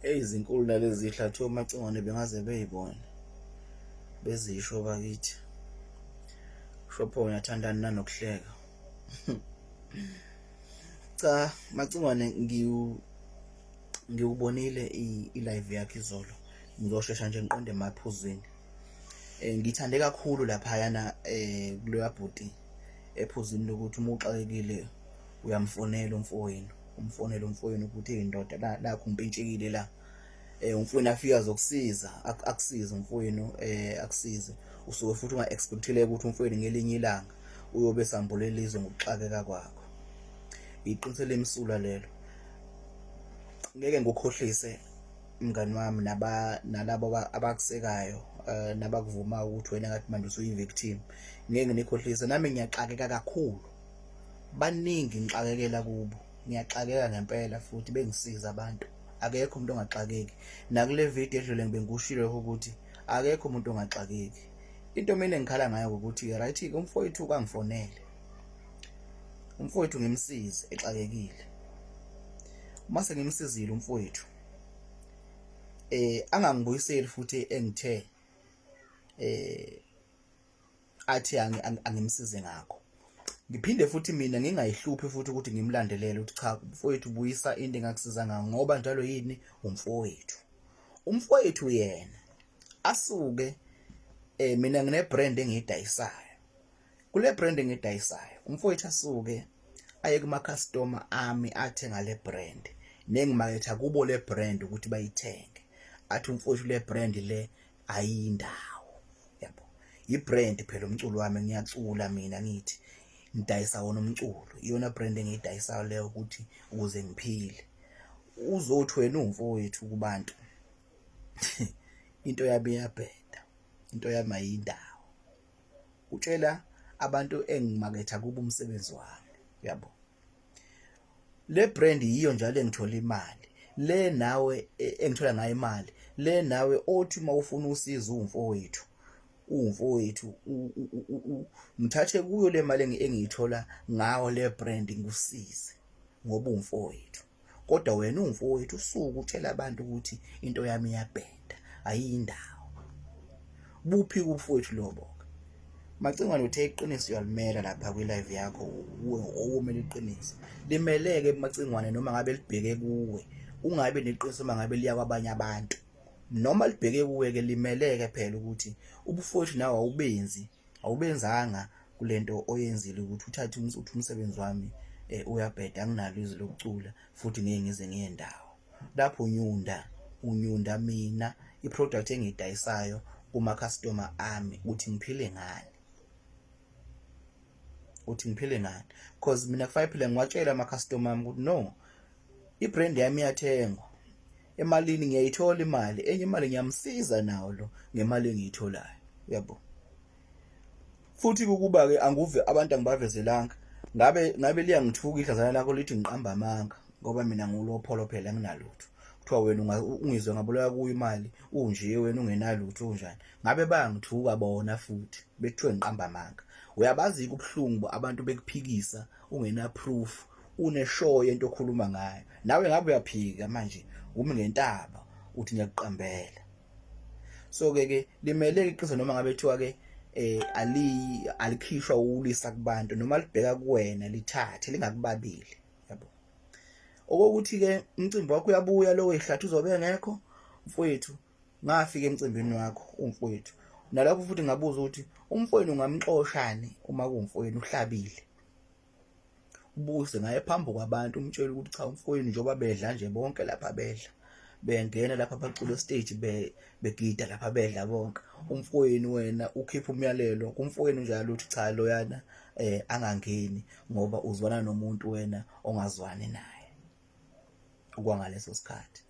Eyi zinkulu nalezi hlathi omacingwane bengaze beyibone bezisho bakithi. Shopho uyathandana nanokuhleka. Cha Macingwane ngiwubonile i-live yakhe izolo. Ngizoshesha nje ngiqonde emaphuzwini. Ngithande kakhulu laphayana kuloya bhuti ephuzwini lokuthi uma uxakekile uyamfonela umfowenu umfonele umfowenu ukuthi hey ndoda la nakhu ngipintshekile la umfowenu afika azokusiza akusize umfowenu akusize usuke futhi unga expectile ukuthi umfowenu ngelinye ilanga uyobe sambulela izwe ngokuxakeka kwakho. Iqiniso lemsulwa lelo. Ngeke ngikukhohlise mngani wami naba nalabo abakusekayo nabakuvumayo ukuthi wena ngathi manje usuyi-victim. Ngeke nginikhohlise nami ngiyaxakeka kakhulu. Baningi ngixakekela kubo. Ngiyaxakeka ngempela futhi bengisiza abantu. Akekho umuntu ongaxakeki. Nakule video edlule ngibe ngikushilo lokho ukuthi akekho umuntu ongaxakeki. Into mina engikhala ngayo ukuthi right-ke umfowethu kangifonele. Umfowethu ngimsize exakekile. Uma sengimsizile umfowethu angangibuyiseli futhi engithe athi angimsize ngakho. Ngiphinde futhi mina ngingayihluphi futhi ukuthi ngimlandelele ukuthi cha mfowethu buyisa into engakusiza ngayo ngoba njalo yini umfowethu. Umfowethu yena asuke mina ngine brand engiyidayisayo. Kule brand engiyidayisayo umfowethu asuke aye kuma customer ami athenga le brand nengimaketha kubo le brand ukuthi bayithenge. Athi umfowethu le brand le ayindawo yabo. I-brand phela umculo wami ngiyacula mina ngithi ngidayisa wona umculo iyona brand engiyidayisayo leyo ukuthi ukuze ngiphile. Uzothi wena uwumfowethu kubantu into yami iyabheda into yami ayindawo. Utshela abantu engimaketha kubo umsebenzi wami yabo. Le brand yiyo njalo engithola imali le nawe engithola ngayo imali le nawe othi uma ufuna usizo uwumfowethu uwumfowethu ngithathe kuyo le mali engiyithola ngawo le brand ngikusize ngoba uwumfowethu. Kodwa wena uwumfowethu usuke utshela abantu ukuthi into yami iyabheda ayiyindawo. Buphi ubufowethu lobo? Macingwane uthe iqiniso uyalimela lapha kwi-live yakho uwe owomela iqiniso. Limeleke Macingwane noma ngabe libheke kuwe ungabi neqiniso uma ngabe liya kwabanye abantu. Noma libheke kuwe-ke limeleke phela ukuthi ubufowethu nawe awubenzi awubenzanga kulento oyenzile ukuthi uthathe uthi umsebenzi wami uyabheda anginalo izwi lokucula futhi ngeke ngize ngiye ndawo. Lapho unyunda unyunda mina i-product engiyidayisayo kuma-customer ami uthi ngiphile ngani, uthi ngiphile ngani cause mina kufanele phela ngiwatshele ama-customer ami ukuthi no i-brand yami iyathengwa emalini ngiyayithola imali enye imali ngiyamsiza nawo lo ngemali engiyitholayo uyabo. Futhi ukuba-ke anguve abantu angibavezelanga ngabe ngabe liyangithuka idlazana lakho lithi ngiqamba amanga ngoba mina ngiwulopholo phela nginalutho. Kuthiwa wena ungizwe ngaboleka kuyo imali unje wena ungenalutho unjani. Ngabe bayangithuka bona futhi bekuthiwe ngiqamba amanga. Uyabazi-ke ubuhlungu abantu bekuphikisa ungena proof une-show yento okhuluma ngayo. Nawe ngabe uyaphika manje umi ngentaba uthi ngiyakuqambela. So ke ke limeleke iqiniso noma ngabe kuthiwa ke ali alikhishwa ukulisa kubantu noma libheka kuwena lithathe lingakubabili yabo. Okokuthi ke umcimbi wakho uyabuya lo wehlathi uzobe engekho mfowethu ngafika emcimbini wakho umfowethu nalapho futhi ngabuza ukuthi umfowenu ungamxoshani uma kuwumfowenu uhlabile. Ubuze ngaye phambi kwabantu umtshele ukuthi cha umfowenu njengoba bedla nje bonke lapha bedla bengena lapha bacula stage begida lapha bedla bonke umfowenu wena ukhipha umyalelo kumfowenu njalo uthi cha loyana angangeni ngoba uzwana nomuntu wena ongazwani naye okwangaleso sikhathi.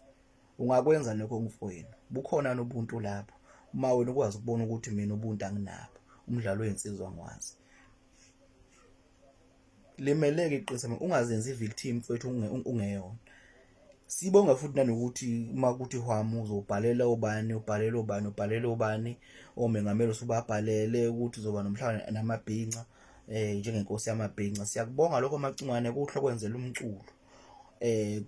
Ungakwenza lokho kumfowenu bukhona nobuntu lapho uma wena ukwazi ukubona ukuthi mina ubuntu anginabo umdlalo weyinsizwa ngiwazi. Limeleke iqiniso ungazenzi i-victim mfowethu ungeyona. Sibonga futhi nanokuthi uma kuthi hwamu uzobhalela obani ubhalele obani ubhalele obani omengameli usubabhalele ukuthi uzoba nomhlangano namabhinca njengenkosi yamabhinca. Siyakubonga lokho Macingwane kuhle okwenzela umculo.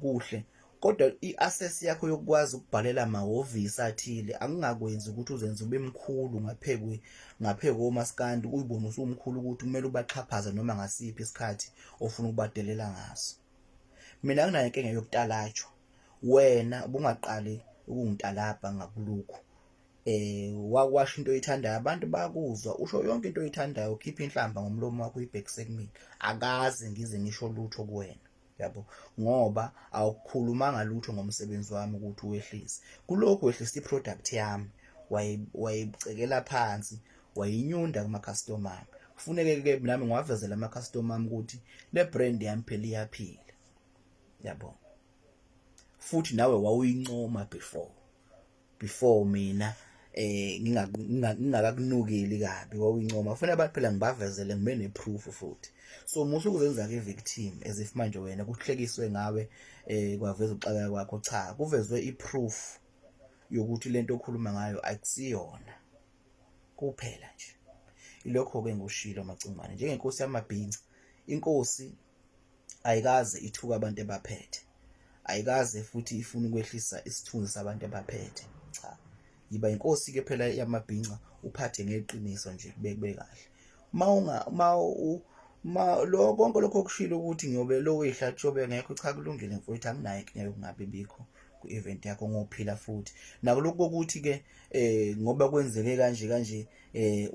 kuhle kodwa i-access yakho yokukwazi ukubhalela amahhovisi athile akungakwenzi ukuthi uzenze ube mkhulu ngaphekwe ngaphekwe omaskandi uyibone usumkhulu ukuthi kumele ubaxhaphaze noma ngasiphi isikhathi ofuna ukubadelela ngaso. Mina anginayo inkinga yokutalajwa, wena ubungaqali ukungitalabha ngakulokhu wakwasho into oyithandayo abantu bakuzwa usho yonke into oyithandayo ukhipha inhlamba ngomlomo wakho uyibhekise kumina akaze ngize ngisho lutho kuwena yabo ngoba awukhulumanga lutho ngomsebenzi wami ukuthi uwehlise kulokhu wehlisa iproduct yami wayicekela phansi wayinyunda kuma-customer ami kufuneke ke nami ngiwavezele ama-customer ami ukuthi le brand yami phela iyaphila yabo futhi nawe wawuyincoma before mina ngingakakunukeli kabi wawuyincoma kufanele abantu phela ngibavezele ngibe ne-proof futhi so musa ukuzenza ke victim as if manje wena kuhlekiswe ngawe kwaveza ukuxakeka kwakho cha kuvezwe i-proof yokuthi lento okhuluma ngayo akusiyona kuphela nje ilokho ke ngushilo Macingwane njengenkosi yamabhinca inkosi ayikaze ithuka abantu ebaphethe ayikaze futhi ifuna ukwehlisa isithunzi sabantu ebaphethe cha yiba inkosi ke phela yamabhinca uphathe ngeqiniso nje kube kahle mawunga ma ma lo konke lokho okushilo ukuthi ngiyobe lo wehlathi yobe ngekho cha kulungile mfowethu anginayo inkinga yokungabi bikho ku-event yakho ngophila futhi nakulokhu kokuthi ke ngoba kwenzeke kanje kanje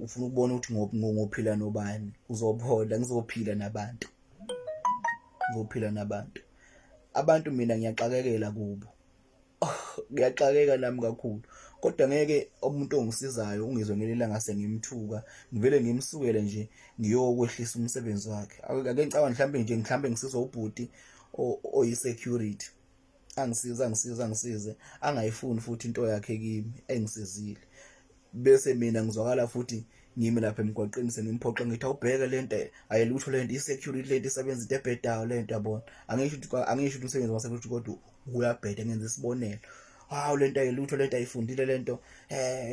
ufuna ukubona ukuthi ngophila nobani uzobona ngizophila nabantu ngizophila nabantu abantu mina ngiyaxakekela kubo ngiyaxakeka nami kakhulu kodwa ngeke umuntu ongisizayo ungizwe ngelinye ilanga sengimthuka ngivele ngimsukele nje ngiyokwehlisa umsebenzi wakhe ake ngicabanga mhlambe nje mhlambe ngisizwa ubhuti oyi-security angisize angisize angisize angayifuni futhi into yakhe kimi engisizile bese mina ngizwakala futhi ngimi lapha emgwaqeni sengimphoxa ngithi awubheke lento ayilutho lento i-security lento isebenza into ebhedayo lento yabona angisho ukuthi angisho ukuthi umsebenzi wa-security kodwa uyabheda ngenza isibonelo hawu lento ayilutho lento ayifundile lento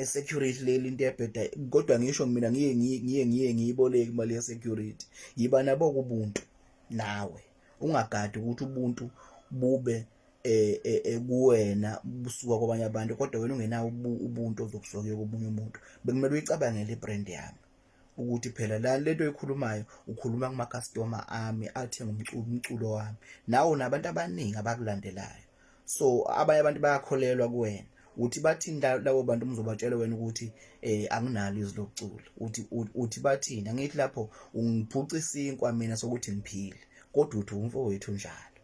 security leli into ebheda kodwa ngisho mina ngiye ngiye ngiye ngiyiboleke imali ye security yiba nabo kubuntu nawe ungagadi ukuthi ubuntu bube kuwena busuka kwabanye abantu kodwa wena ungenawo ubuntu ozokusuka komunye umuntu bekumele uyicabangele ibrand yami ukuthi phela la lento oyikhulumayo ukhuluma kuma customer ami athenga umculo umculo wami nawe nabantu abaningi abakulandelayo so abanye abantu bayakholelwa kuwena uthi bathini labo bantu umzobatshela wena ukuthi anginalo izwi lokucula uthi uthi bathini angithi lapho ungiphuca isinkwa mina sokuthi ngiphile kodwa uthi umfowethu njalo.